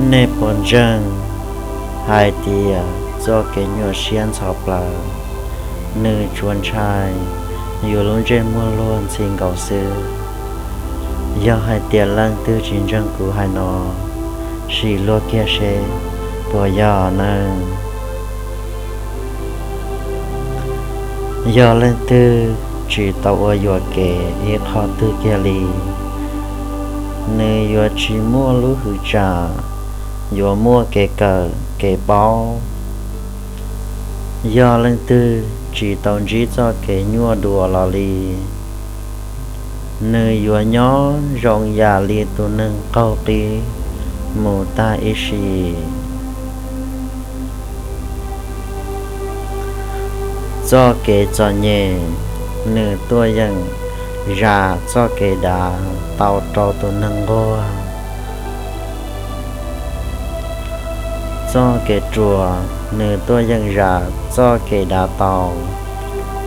Nej puas ntseeg hais tias txoj kev nyuaj siab ntxhov plaws, nws tsuas ntshai yus lub ntsej muag luag ntxhi nkaus xwb? Yog hais tias leej twg tsis ntseeg kuv hais no, sim luag kiag seb puas yog nawb. Yog leej twg tsis tau ua yuam kev ib qho twg kiag li, nws yuav tsis muaj lub hwv tsam yuav muaj kev kawm kev paub. Yog leej twg tsis tau ntsib txoj kev nyuaj dua los li, nws yuav nyob zoo yam li tus neeg qaug qib mus tag ib sim. Txoj kev txom nyem, nws tuaj yeem zam txoj kev dav tau rau tus neeg nquag. Txoj kev ruam, nws tuaj yeem zam txoj kev dav tau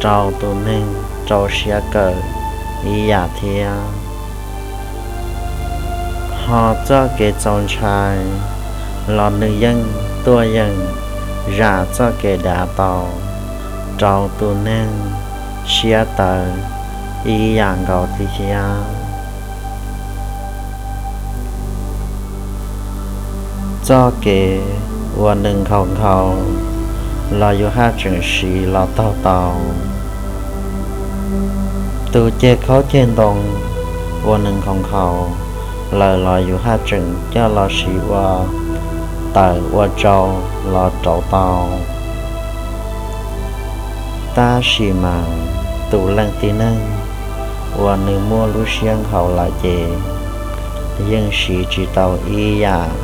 rau tus neeg rau siab kawm ib yam thiab. Ho txoj kev txaus ntshai los nws yeej tuaj yeem zam txoj kev dav tau rau tus neeg siab tawv ib yam nkaus li thiab. Txoj kev uas nws nkhaus nkhaus los yus haj tseem siv los taug tau. Tus ceg khaub ceg ntoo uas nws nkhaus nkhaus lawm los yus haj tseem coj los siv ua tawm ua tsau los rauv tau. Tab sis mas tus leej tib neeg uas nws muaj lub siab nkhaus lawm ces yeej siv tsis tau ib yam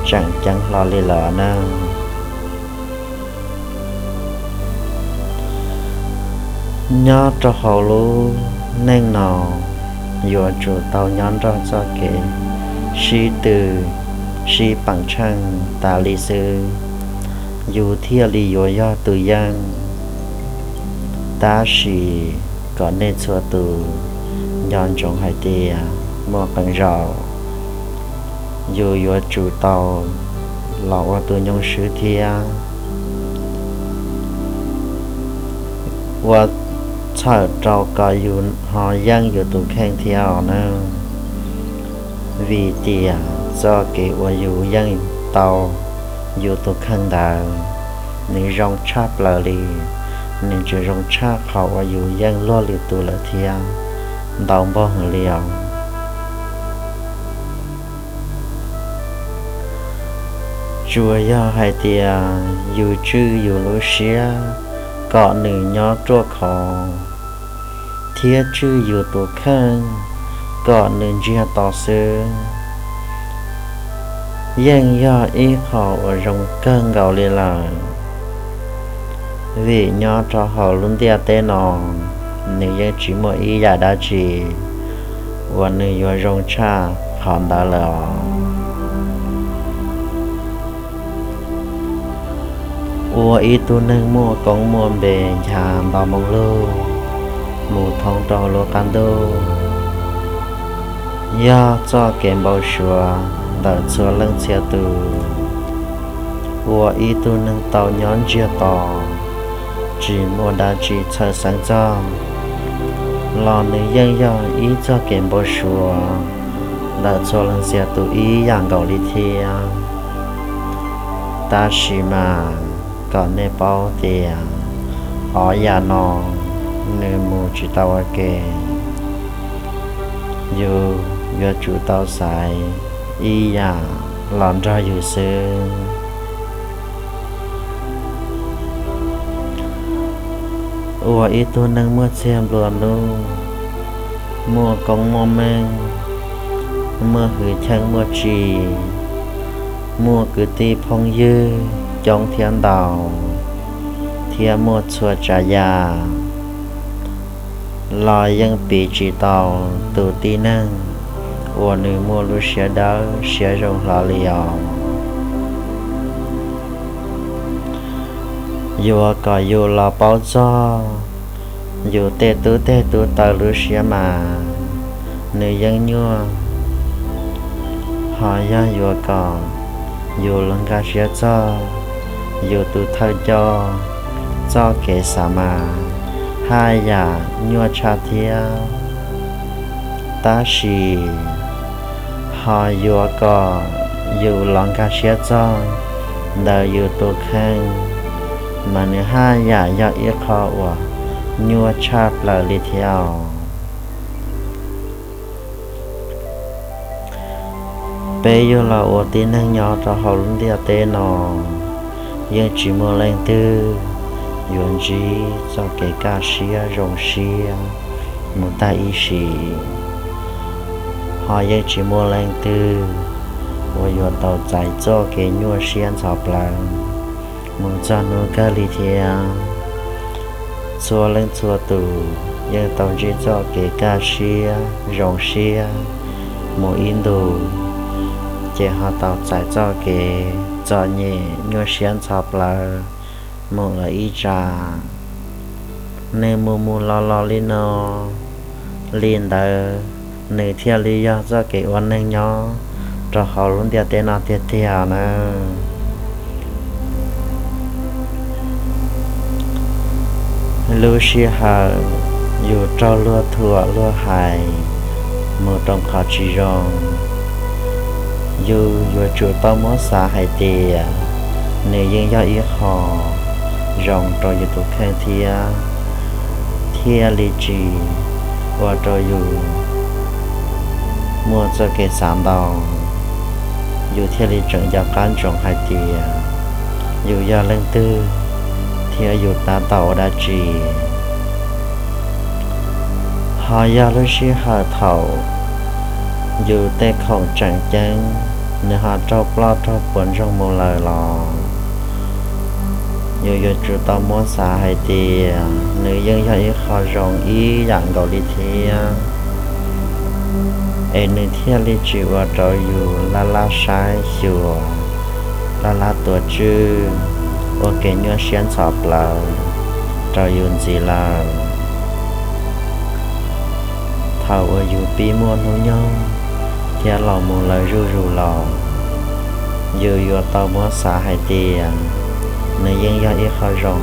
tseem ceeb hlo li lawm na. Nyob rau hauv lub neej no, yuav tsum tau nyob nrog txoj kev sib tw sib peem tsheej tas li xwb, yus thiaj li yuav yog tus yeej. Tab sis kom nej txhua tus nco ntsoov hais tias muaj qee zaus yus yuav tsum tau los ua tus nyoo swb thiab ua txhawm rau kom yus ho yeej yus tus kheej thiab os na. Vim tias txoj kev uas yus yeej tau yus tus kheej ntawd, nws zoo tshaj plaws li, nws tseem zoo tshaj qhov uas yus yeej luag lwm tus lawm thiab ntau npaug heev li os. Tsuas yog hais tias yus tswj yus lub siab kom nws nyob ruaj khov, thiab tswj yus tus kheej kom nws ntsiag to xwb, yeej yog ib qho uas zoo kawg nkaus li lawm. Vim nyob rau hauv lub ntiaj teb no, nws yeej tsis muaj ib yam dab tsi uas nws yuav zoo tshaj qhov ntawd lawm os. Ua ib tug neeg muaj koob muaj npe ncha nto moo lug mus thoob rau lub qab ntuj, yog txoj kev npau suav ntawm txhua leej txhia tus. Ua ib tug neeg tau nyob ntsiag to, tsis muaj dab tsi txhawj xeeb txog, los nws yeej yog ib txoj kev npau suav ntawm txhua leej txhia tus ib yam nkaus li thiab. Tab sis mas kom nej paub tias ob yam no nws mus tsis tau ua ke, yus yuav tsum tau xaiv ib yam los nrog yus xwb. Ua ib tug neeg muaj txiag nplua nuj, muaj koob muaj meej, muaj hwj chim muaj tsim, muaj kwv tij phooj ywg coob thiab ntau, thiab muaj txhua tsav yam, los yeej piv tsis tau tus tib neeg uas nws muaj lub siab dawb siab zoo hlo li os. Yuav kom yus los paub txog yus tej tub tej tub taws lub siab mas nws yeej nyuaj. Ho yog yuav kom yus los nkag siab txog yus tus thawj coj txoj kev xav mas haj yam nyuaj tshaj thiab. Tab sis ho yuav kom yus los nkag siab txog ntawm yus tus kheej mas nws haj yam yog ib qho uas nyuaj tshaj plaws li thiab. Peb yug los ua tib neeg nyob rau hauv lub ntiaj teb no, yeej tsis muaj leej twg yuav ntsib txoj kev kaj siab zoo siab mus tag ib sim, ho yeej tsis muaj leej twg uas yuav tau txais txoj kev nyuaj siab ntxhov plawv mus txog hnub kawg li thiab. Txhua leej txhua tus yeej tau ntsib txoj kev kaj siab zoo siab mus ib ntus, ces ho tau txais txoj kev txom nyem nyuaj siab ntxhov plawv mus lawm ib tsam. Nws mus mus los los li no, li ntawd nws thiaj li yog txoj kev ua neeg nyob rau hauv lub ntiaj teb no tiag tiag nawb. Lub sij hawm yus raug luag thuam luag hais mus rau qhov tsis zoo, yus yuav tsum tau muab xav hais tias nws yeej yog ib qho zoo rau yus tus kheej thiab, thiaj li tsis ua rau yus muaj txoj kev xav ntau, yus thiaj li tseem nco qab ntsoov hais tias yus yog leej twg thiab yus tab tom ua dab tsi. Ho yog lub sij hawm thaum yus tej khoom tseem ceeb nws ho raug ploj raug puas ntsoog mus lawm los, yus yuav tsum tau muab xav hais tias nws yeej yog ib qho zoo ib yam nkaus li thiab, es nws thiaj li tsis ua rau yus laj laj saib xyuas, laj laj tuav tswj ua kev nyuaj siab ntxhov plawv rau yus ntxiv lawm. Thaum uas yus pib muaj hnub nyoog thiab los mus lawm zuj zus los, yus yuav tau muab xav hais tias nws yeej yog ib qho zoo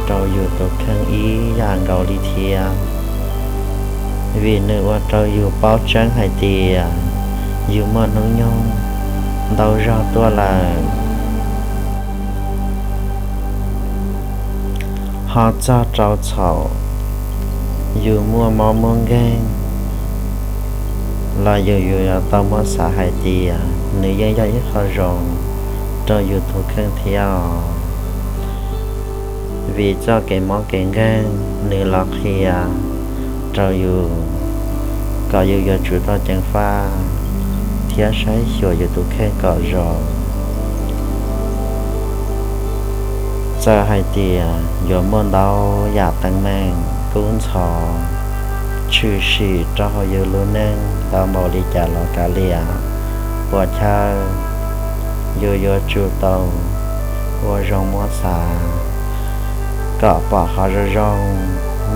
rau yus tus kheej ib yam nkaus li thiab, vim nws ua rau yus paub tseeb hais tias yus muaj hnub nyoog ntau zog tuaj lawm. Ho txog rau thaum yus muaj mob muaj nkeeg los yus yuav tau muab xav hais tias nws yeej yog ib qho zoo rau yus tus kheej thiab os. Vim txoj kev mob kev nkeeg nws los qhia rau yus kom yus yuav tsum tau ceev faj thiab saib xyuas yus tus kheej kom zoo. Txawm hais tias yuav muaj ntau yam teeb meem kub ntxhov tshwm sim rau hauv yus lub neej ntau npaum li cas los kav liam, puas chawj, yus yuav tsum tau ua zoo muab xav kom pom qhov zoo zoo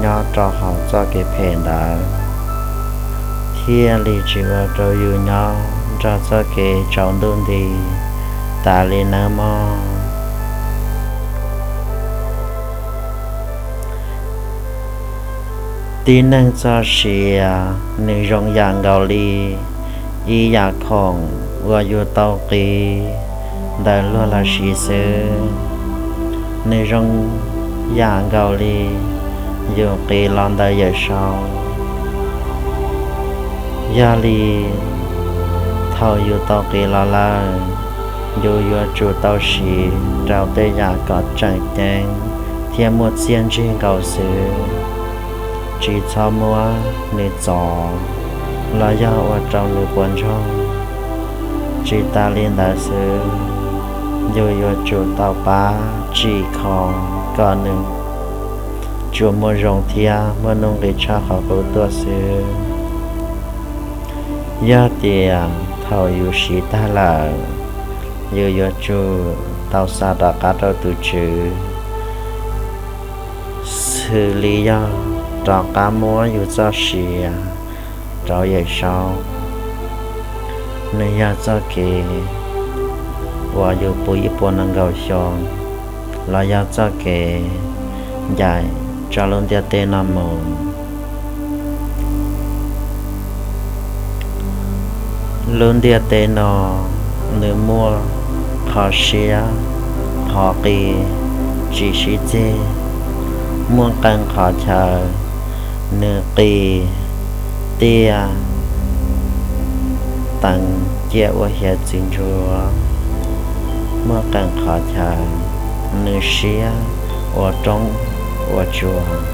nyob rau hauv txoj kev phem ntawd, thiaj li tsis ua rau yus nyob nrog txoj kev tsaus ntuj nti tas li nawb mog. Tib neeg txoj sia nws zoo yam nkaus li ib yam khoom uas yus tau qiv ntawm luag los sis xwb. Nws zoo yam nkaus li yus qiv los ntawm Yawm Saub. Yog li, thaum yus tau qiv los lawm, yus yuav tsum tau siv rau tej yam kom tseem ceeb thiab muaj txiaj ntsig nkaus xwb. Tsis txhob muab nws txov los yog ua rau nws puas ntsoog. Tsis tas li ntawd xwb, yus yuav tsum tau pab tsim kho kom nws tsuas muaj zoo thiab muaj nuj nqis tshaj qhov qub tuaj xwb. Yog tias thaum yus siv tag lawm, yus yuav tsum tau xa rov qab rau tus Tswv, xws li yog rov qab muab yus txoj sia rau Yawm Saub. Nws yog txoj kev uas yus puv ib puas nees nkaum xyoo, los yog txoj kev ncaim tso lub ntiaj teb no mus. Lub ntiaj teb no nws muaj qhov siab, qhov qis, tsis sib txig, muaj qee qhov chaw nws qis tiaj teev ciaj ua hiav txwv ntsuav, muaj qee qhov chaw nws siab ua roob ua tsuas,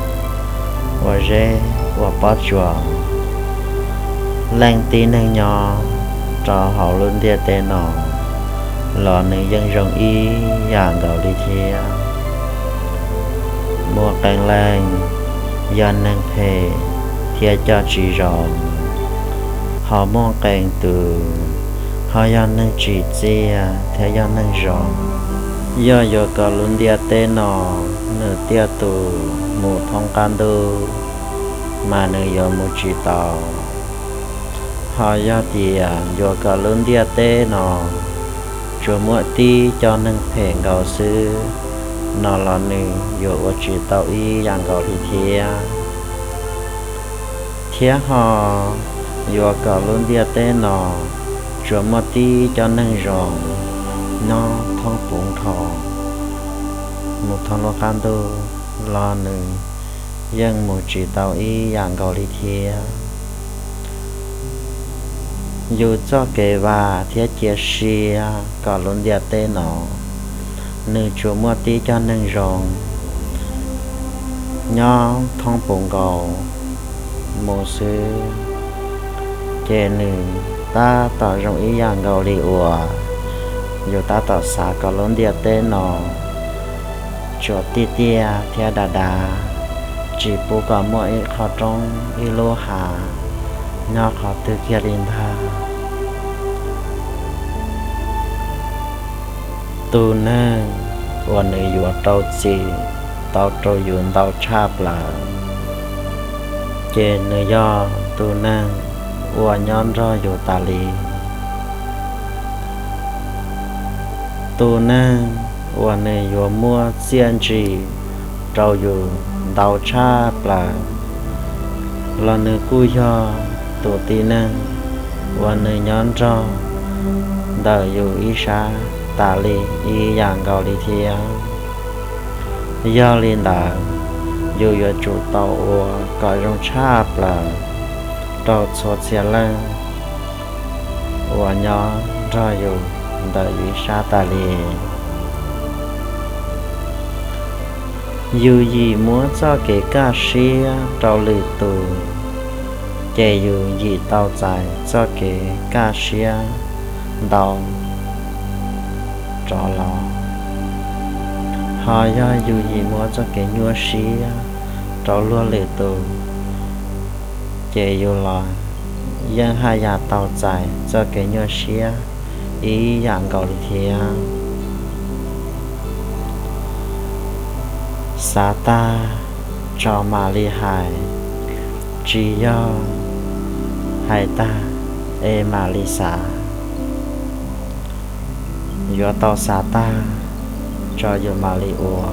ua zeb ua pob tsuas. Leej tib neeg nyob rau hauv lub ntiaj teb no los nws yeej zoo ib yam nkaus li thiab. Muaj qee leej yog neeg phem thiab coj tsis zoo, ho muaj qee tus ho yog neeg tsim txiaj thiab yog neeg zoo. Yog yuav kom lub ntiaj teb no nws tiaj tus mus thoob qab ntuj, mas nws yuav mus tsis tau. Ho yog tias yuav kom lub ntiaj teb no tsuas muaj tib co neeg phem nkaus xwb no los nws yuav ua tsis tau ib yam nkaus li thiab. Thiab ho yuav kom lub ntiaj teb no tsuas muaj tib co neeg zoo nyob thoob puv nrho mus thoob lub qab ntuj los nws yeej mus tsis tau ib yam nkaus li thiab. Yus txoj kev vam thiab cia siab kom lub ntiaj teb no nws tsuas muaj tib co neeg zoo nyob thoob puv nkaus mus xwb, ces nws tab tom zoo ib yam nkaus li uas yus tab tom xav kom lub ntiaj teb no tsuas tiaj tiaj thiab dav dav, tsis pub kom muaj ib qho roob ib lub hav nyob qhov twg kiag li ntag. Tus neeg uas nws yuav rau txim tau rau yus ntau tshaj plaws, ces nws yog tus neeg uas nyob nrog yus tas li. Tus neeg uas nws yuav muaj txiaj ntsim rau yus ntau tshaj plaws los nws kuj yog tus tib neeg uas nws nyob nrog ntawm yus ib sab tas li ib yam nkaus li thiab. Yog li ntawd, yus yuav tsum tau ua kom zoo tshaj plaws rau txhua txhia leej uas nyob nrog yus ntawm yus ib sab tas li. Yus yim muab txoj kev kaj siab rau lwm tus, ces yus yim tau txais txoj kev kaj siab ntau rov los. Ho yog yus yim muab txoj kev nyuaj siab rau luag lwm tus, ces yus los yeej haj yam tau txais txoj kev nyuaj siab ib yam nkaus li thiab. Xav tag tso mam li hais, tsis yog hais tag es mam li xav. Yuav tau xav tag tso yus mam li ua.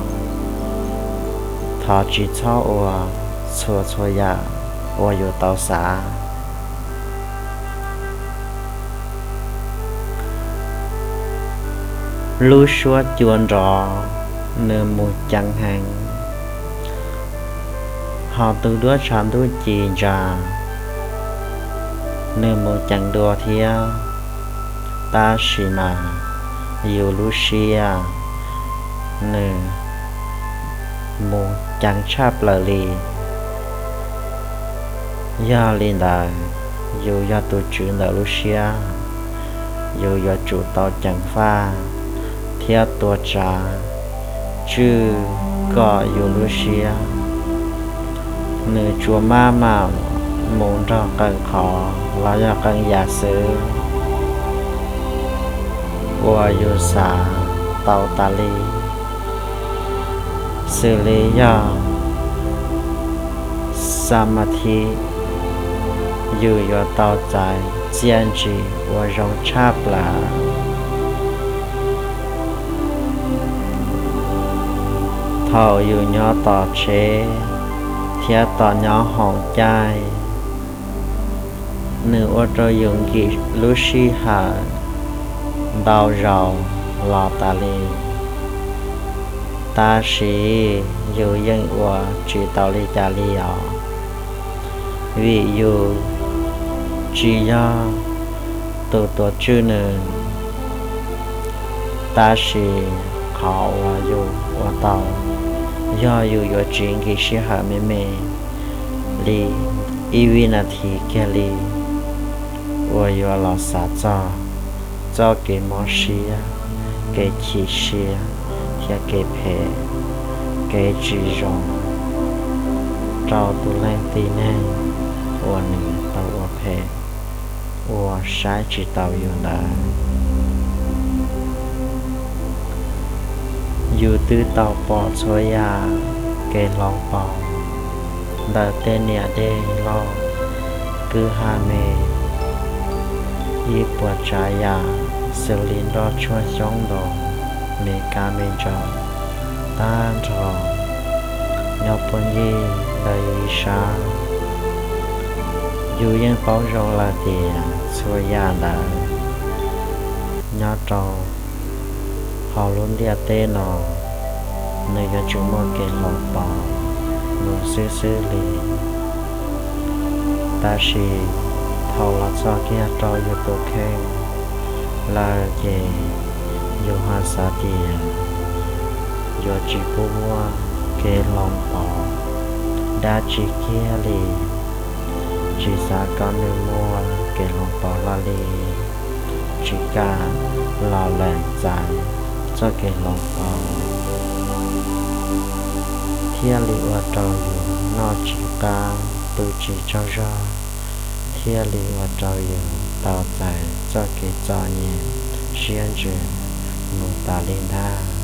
Thov tsis txhob ua txhua txhua yam uas yus tau xav. Lub suab cua nrov nws mus ceev heev, ho tus duab tshav ntuj ci ntsa nws mus ceev dua thiab. Tab sis mas yus lub siab nws mus ceev tshaj plaws li. Yog li ntawd, yus yog tus tswv ntawm lub siab, yus yuav tsum tau ceev faj thiab tua tsav tswj kom yus lub siab nws tsuas maj mam mus nrog qee qhov los yog qee yam xwb uas yus xav tau tas li. Xws li yog xa ma thi, yus yuav tau txais txiaj ntsim uas zoo tshaj plaws. Thaum yus nyob tom tsheb thiab tom nyob hoom caij, nws ua rau yus nkim lub sij hawm ntau zaus los tas li. Tab sis yus yeej ua tsis tau li cas li os, vim yus tsis yog tus tuav tswj nws. Tab sis qhov uas yus ua tau yog yus yuav tsis nkim sij hawm me me li ib vib nas this kiag li uas yuav los xav txog txoj kev mob siab, kev chim siab, thiab kev phem, kev tsis zoo rau tus leej tib neeg uas nws tau ua phem, uas saib tsis taus yus ntawd. Yus twb tau pom txhua yam kev hloov pauv ntawm tej niam dej loj kwj ha me, ib puas tsav yam xws li nroj tshuaj xyoob ntoo, me kab me ntsaum, tag nrho nyob puag ncig ntawm yus ib sab. Yus yeej paub zoo lawm tias txhua yam ntawd nyob rau hauv lub ntiaj teb no, nws yuav tsum muaj kev hloov pauv mus xwb xwb li. Tab sis thaum los txog kiag rau yus tus kheej lawm ces yus ho xav tias yuav tsis pub muaj kev hloov pauv dab tsi kiag li. Tsis xav kom nws muaj kev hloov pauv hlo li, tsis kam los lees txais txoj kev hloov pauv, thiaj li ua rau yus noj tsis qab pw tsis tsaug zog, thiaj li ua rau yus tau txais txoj kev txom nyem siab ntsws mus tas li ntag.